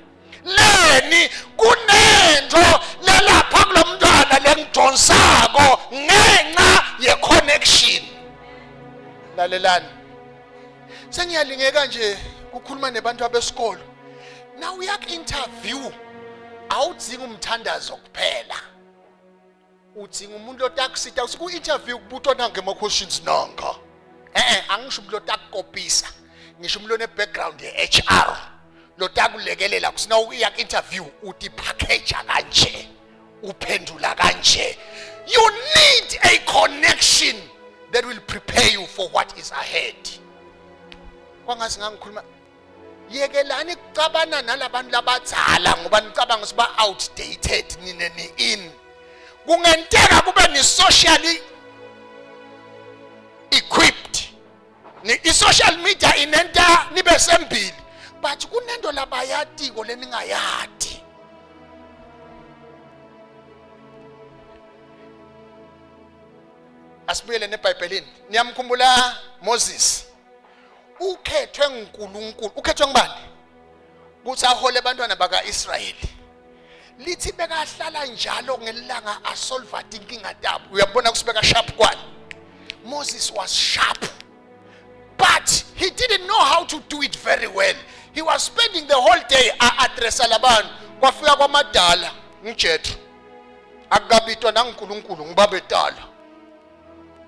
leni kunento lelapha kulomntwana lengidonsako ngenxa ye-connection lalelani sengiyalingeka nje kukhuluma nebantu abesikolo na uyaku-interview awudzingi umthandazo kuphela udzinga umuntu otakusita ku-interview kubutwa nange ama-questions nanka e-e angisho umuntu otakukopisa ngisho umuntu one-background ye-HR lotakulekelela kusina uya ku-interview utiphakheja kanje uphendula kanje you need a connection that will prepare you for what is ahead kwangathi ngangikhuluma yekelani kucabana nalabantu labadzala ngoba nicabanga ukuthi ba-outdated nine ni-in kungenteka kube ni-socially equipped i-social media inenta nibe sembili but kunento labayatiko leningayati asibuyele nebhayibhelini niyamkhumbula Moses ukhethwe nguNkulunkulu ukhethwe ngubani ukuthi ahole abantwana bakaIsrayeli lithi bekahlala njalo ngelanga asolva tinkinga tabo uyabona ukuthi beka sharp kwani Moses was sharp but he didn't know how to do it very well he was spending the whole day a-addressa labantu kwafika kwamadala ngijetro akukabitwa nanguNkulunkulu ngibabetala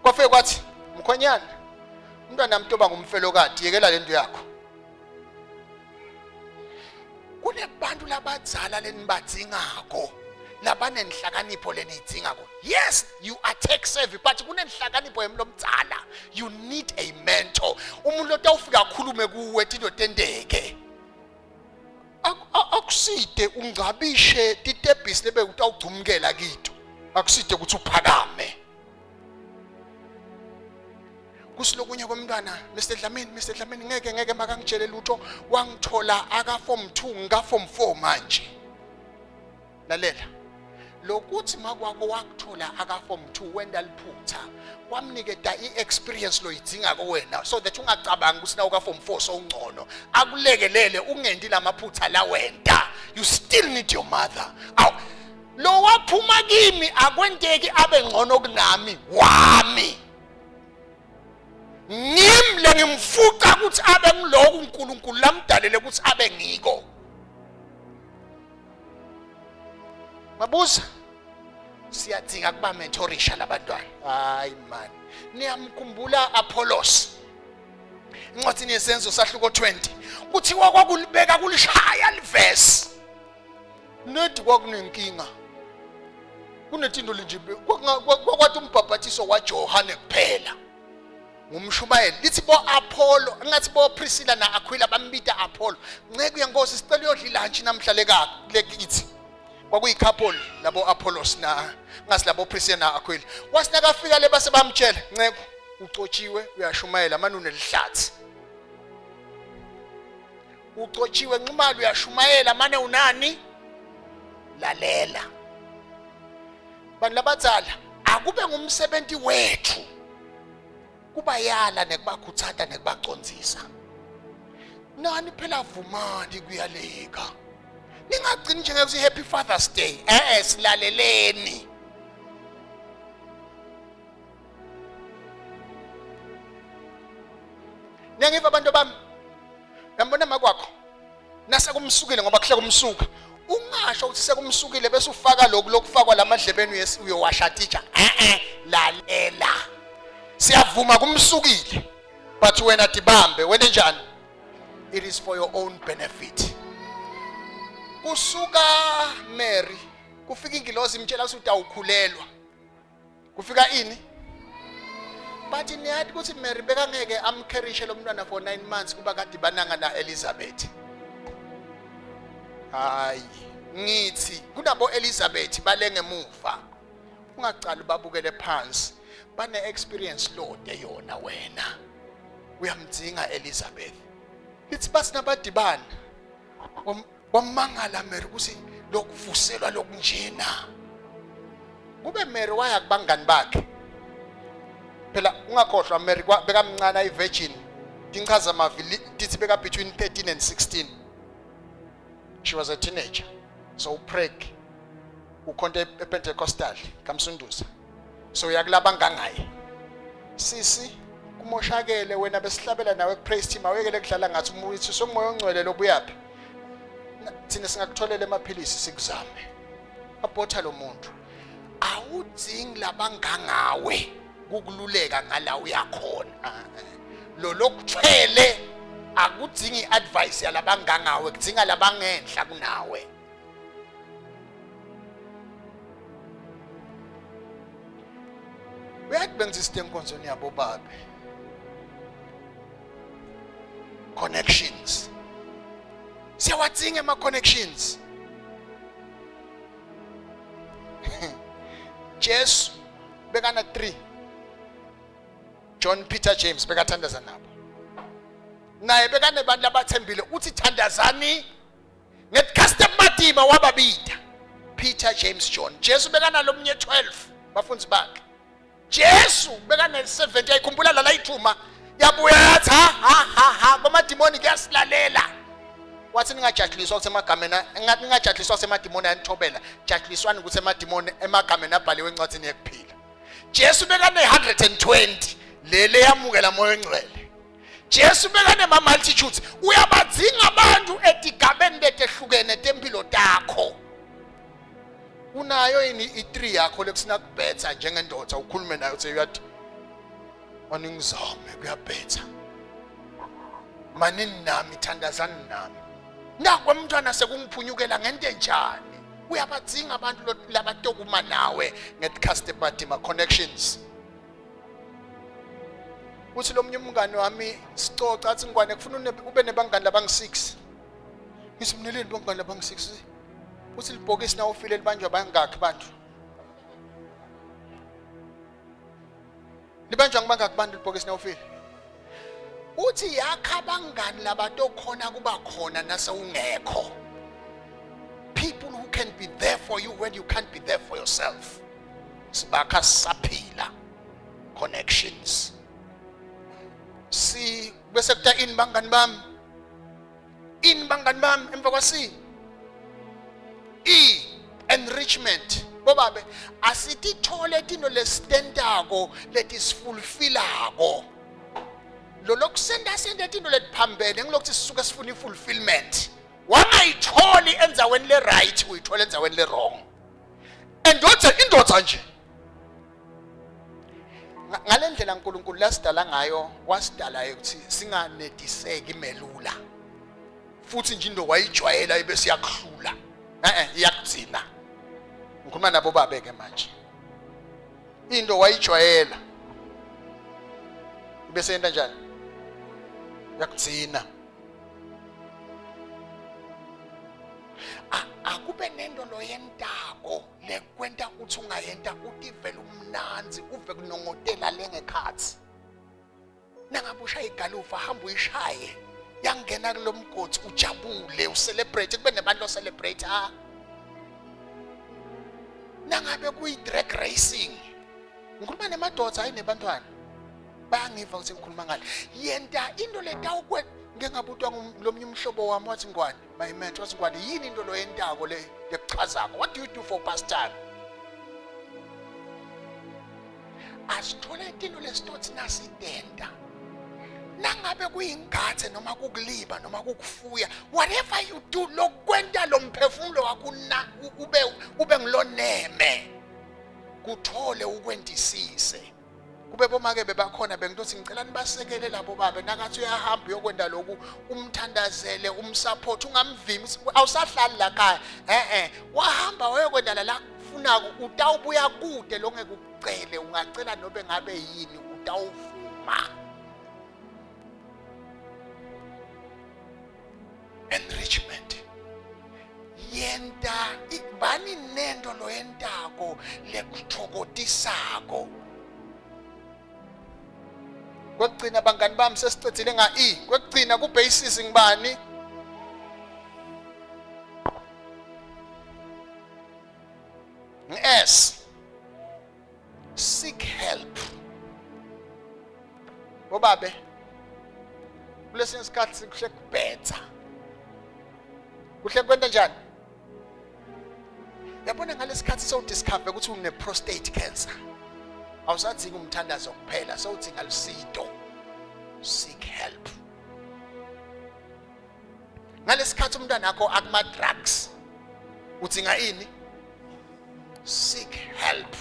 kwafike kwathi mkhonyana umntwana wami toba ngumfelokati yekela lento yakho kunebantu labadzala lenibadzingako labanenhlakanipho leniyidzingako yes you are tech savvy but kunenhlakanipho yemlomdzala you need a mentor umuntu lotawufika akhulume kuwe tinto tenteke akuside ungcabishe titebhisi lebe utawugcumkela kito akuside ukuthi uphakame kusilokunye komntwana Mr Dlamini Mr Dlamini ngeke ngeke makangitshele lutho wangithola aka form 2 ngika form 4 manje lalela lokuthi makwakho wakuthola aka form 2 wenda liphutha wamniketa i-experience loyidingako wena so that ungacabangi ukuthi na uka form 4 sowungcono akulekelele ungendi lamaphutha la wenda you still need your mother aw lo waphuma kimi akwenteki abe ngcono kunami wami ngimi lengimfuqa ukuthi abe ngiloku uNkulunkulu lamdalele ukuthi abe ngiko mabuza siyadinga kuba mentorisha labantwana hayi man niyamkhumbula Apollos incwadini yesenzo sahluko 20 kuthiwa kwakulibeka kulishaya livesi nedi kwakunenkinga kunetinto nje kwakwathi umbhabhathiso waJohane kuphela ngumshumayeli lithi bo Apollo ngathi bo Priscilla na Aquila bambita Apollo nceku yenkosi sicela uyodla ilunch namhla leka lekithi Kwakuyi-couple labo Apollos na ngasi labo Priscilla na Aquila. Wathi nakafika le base bamtshela, "Nceku, ucotshiwe uyashumayela manje unelihlathi." Ucotshiwe Nxumalo uyashumayela mane unani? Lalela. Bantu labadzala akube ngumsebenzi wethu kubayala nekubakhutsata nekubacondzisa. Nani phela vumani kuyaleka. Ningagcini njengekuthi happy Father's Day. Eh eh silaleleni. Niyangiva abantu bami? Uyambona makwakho? Nasekumsukile ngoba kuhle kumsuka. Ungasho ukuthi sekumsukile bese ufaka lokhu lokufakwa lamadlebeni uyowasha teacher. Eh eh lalela. Siyavuma kumsukile. But wena dibambe wena njani? It is for your own benefit. Kusuka Mary kufika ingilozi imtshela ukuthi utawukhulelwa. Kufika ini? Bathi niyathi ukuthi Mary bekangeke amkherishe lo mntwana for 9 months kuba kadibananga na Elizabeth. Hayi, ngithi kunabo Elizabeth balengemuva. Ungaqali ubabukele phansi. Bane experience lode yona wena. Uyamdzinga Elizabeth. Lithi bathi nabadibana Wamangala Mary ukuthi lokuvuselwa lokunjena. Kube Mary waya kubangani bakhe. Phela ungakhohlwa Mary bekamncane ayi-virgin. Tinchaza mavi tithi beka between 13 and 16. She was a teenager. So upreg ukhonto ePentecostal kaMsunduza. So uyakulaba ngangaye. Sisi kumoshakele wena besihlabela nawe ku-praise team awuyekele kudlala ngathi umuthi sokumoya ongcwele lobuyaphi thina singakutholela emaphilisi sikuzame abhotha lo muntu awudzingi labangangawe kukululeka ngala uyakhona ah, eh. lo lokuthwele akudzingi i-advice yalabangangawe kudzinga labangenhla kunawe uyathi bengizisite enkonzweni yabo babe connections siyawadzinga ama-connections Jesu bekana 3 John Peter James bekathandaza nabo naye bekanebantu abathembile uthi thandazani ngesikhathi ematima wababida Peter James John Jesu bekanalomnye 12 bafundi bakhe Jesu bekane-70 ayikhumbula lala ithuma yabuya yathi ha ha ha ha kwamadimoni kuyasilalela wathi ningajatshuliswa ukuthi emagameni ningajatshuliswa semadimoni ayanithobela jatshuliswani ukuthi emadimoni emagameni abhaliwe encwadini yekuphila Jesu bekane-120 lele yamukela moya ongcwele Jesu bekanema multitudes uyabadzinga abantu etigabeni letehlukene tempilo takho unayo yini i-tree yakho lekusina kubhetha njengendoda ukhulume nayo uthi uyathi maningizame kuyabhetha manini nami thandazani nami nakwemntwana sekungiphunyukela ngento enjani uyabadzinga abantu labatokuma nawe ngetikhathi matima connections uthi lo munye umngane wami sicoca athi ngwane kufuna ube nebangani labangu-six ngithi mneleni bangani labangu-six uthi libhokisi na ufile libanjwa bangakhi bantu libanjwa ngibangakhi bantu libhokisi na ufile uthi yakha abangani labatokhona kuba khona nase ungekho people who can be there for you when you can't be there for yourself sibakha sisaphila connections si bese kuta ini bangani bami ini bangani bami emva kwa C E enrichment bobabe asitithole tino lesitentako letisifulfilako lo lokusenta sente tino letiphambene ngilokuthi sisuke sifuna i-fulfillment wangayitholi endzaweni le-right uyithola endzaweni le-wrong endoda indoda nje ngale ndlela uNkulunkulu lasidala ngayo wasidala ukuthi singanetiseki melula futhi nje into wayijwayela ibe siyakuhlula eh eh iyakugcina ngikhuluma nabo babe ke manje into wayijwayela bese yenta njani yakugcina Akube nento loyentako lekwenta ukuthi ungayenta utivele umnanzi uve kunongotela lengekhatsi. Nangabe ushaya igalufa hamba uyishaye yangena kulo mgodi ujabule ucelebrate kube nebantu ocelebrate ah nangabe kuyi-drag racing ngikhuluma nemadoda hayi nebantwana bayangiva ukuthi ngikhuluma ngani yenta into letawukwe ngike ngabutwa lomnye umhlobo wami wathi ngwane my mentor wathi ngwane yini into loyentako le lekuchazako what do you do for pastime asithole into lesitothi nasitenta nangabe kuyingathe noma kukuliba noma kukufuya whatever you do lokwenta lo mphefumulo wakho ube ube ngiloneme kuthole ukwendisise kube bomake bebakhona bengitothi ngicela nibasekele labo babe nakathi uyahamba uyokwenda lokhu umthandazele umsupport ungamvimi awusahlali la khaya eh eh wahamba wayokwenda la kufunako utawubuya kude longeke ukucele ungacela nobe ngabe yini utawuvuma enrichment yenta bani nento loyentako lekuthokotisako kwekugcina bangani bami sesicedzile nga E kwekugcina ku basis ngibani ngi-S seek help bobabe kulesinye isikhathi kuhle kubhetha kuhle kwenta njani yabona ngalesikhathi sewudiscover ukuthi une prostate cancer awusadzingi umthandazo kuphela sewudzinga lusito seek help ngalesikhathi umntwana wakho akuma drugs udzinga ini seek help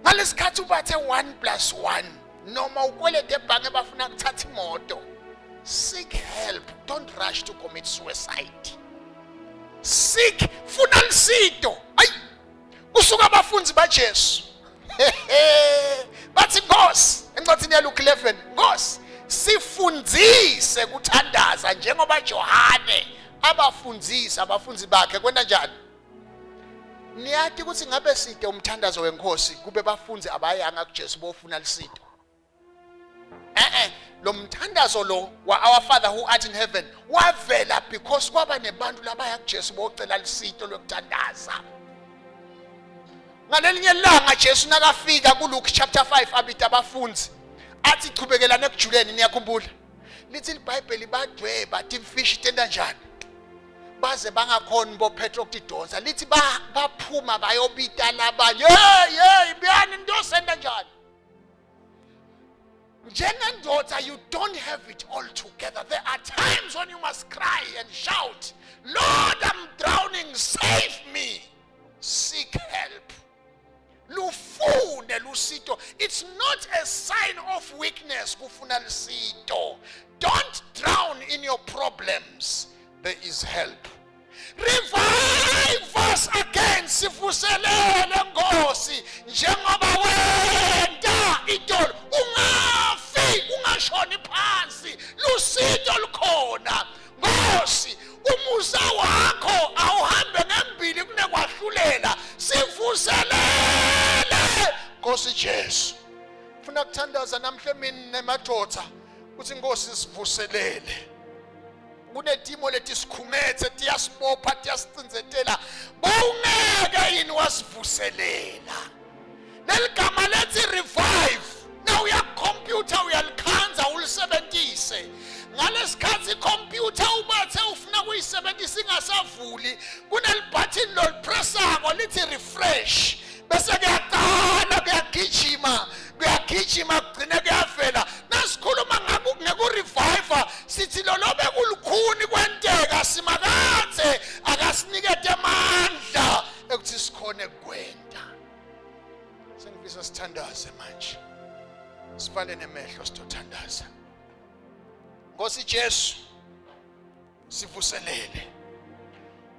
ngalesikhathi ubathe 1 plus 1 noma ukwelede ebhange bafuna kuthatha imoto seek help don't rush to commit suicide seek funa lisito ayi kusuka abafundi baJesu bathi Nkosi encwadini yaLuke 11 Nkosi sifundise kuthandaza njengoba Johane abafundisa abafundi bakhe kwenta njani niyati ukuthi ngabe side umthandazo wenkosi kube bafundi abayanga kuJesu bofuna lisito eh eh lo mthandazo lo wa our father who art in heaven wavela because kwaba nebantu labaya kuJesu bocela lisito lokuthandaza ngalelinye ilanga Jesu nakafika kuLuke chapter 5 abita abafundi athi chubekelana ekujuleni niyakhumbula lithi iBhayibheli badweba timfishi tenta njani baze bangakhoni boPetro ukudidonsa lithi baphuma bayobita labanye hey hey buyani into senta njani njengendoda you don't have it all together there are times when you must cry and shout lord i'm drowning save me seek help lufune lusito it's not a sign of weakness kufuna lusito don't drown in your problems there is help revive us again sivuselele nkosi njengoba wenta itolo ungafi ungashoni phansi lusito lukhona nkosi umusa wakho awuhambe ngembili kunekwahlulela sivuselele nkosi Jesu funa kuthandaza namhla emini nemadoda uthi nkosi sivuselele kunetimo letisikhungethe tiyasibopha tiyasicindzetela bowungeke yini wasivuselela leli gama lethi revive na uyakhompyutha uyalikhanza ulisebenzise ngalesikhathi ikhompyutha ubathe ufuna kuyisebenzisa ingasavuli kunelibhathini lolipressako lithi refresh bese kuyaqala kuyagijima kuyagijima kugcine kuyavela nasikhuluma ngekureviva sithi lolobe kulukhuni kwenteka simakathe akasinikete amandla ekuthi sikhone kwenta sengifisa sithandaze manje sivale nemehlo sitothandaza Nkosi Jesu sivuselele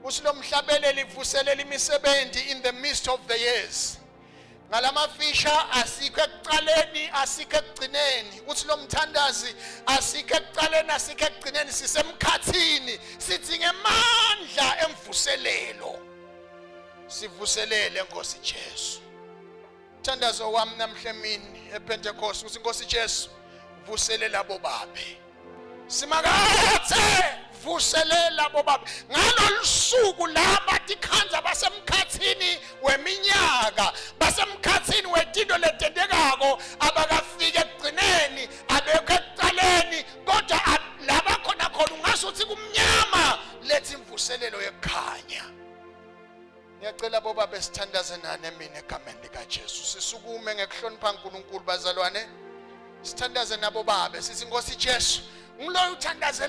usilomhlabeleli vuselela imisebenzi in the midst of the years. Ngalamafisha asikho ekuqaleni, asikho ekugcineni. Uthi lo mthandazi asikho ekuqaleni, asikho ekugcineni, sisemkhathini, sidinga amandla emvuselelo. Sivuselele Nkosi Jesu. Mthandazo wami namhla emini ePentecost uthi Nkosi Jesu vuselela bobabe. Simakathe vuselela bobabe. Ngalolu suku laba tikhanza basemkhathini weminyaka, basemkhathini wetinto letentekako, abakafiki ekugcineni, abekho ekuqaleni, kodwa laba khona khona ungasho ukuthi kumnyama, letha imvuselelo yekukhanya. Ngiyacela bobaba sithandaze nani mina egameni likaJesu. Sisukume ngekuhlonipha uNkulunkulu bazalwane. Sithandaze nabo babe sithi Nkosi Jesu, ngiloyo uthandazela